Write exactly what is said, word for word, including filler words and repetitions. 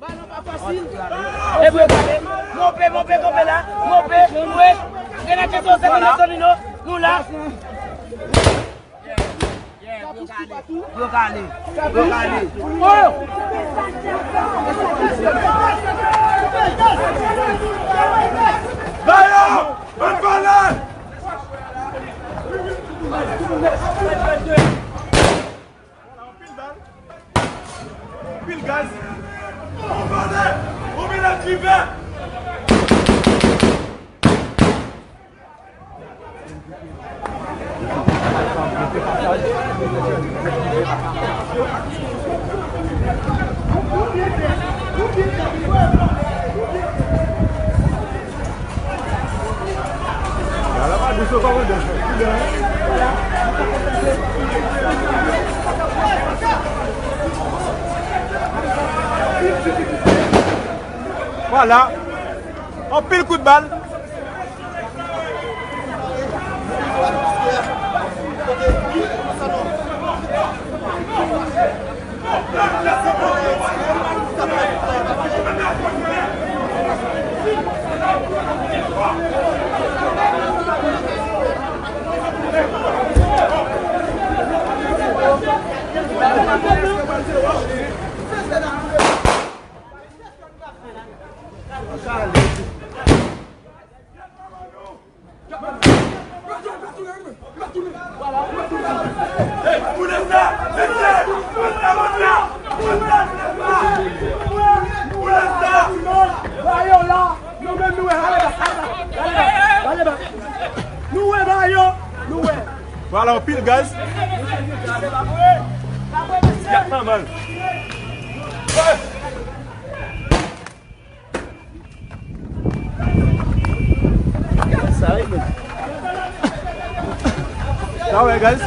Balon pa fasil. E pou yo gade. Monpe, monpe, kanpe la. Monpe, monpe. Renato Santos, Santos, nou la. Yo kale. Yo kale. Oh! Bayo! Ann pale! Anpil bal. Anpil gaz. Ann pale! Anpil aktive! Vwala. Anpil kout bal. Vwala, anpil gaz. Y ap fè mal. Sa regle. Sa wè, guys.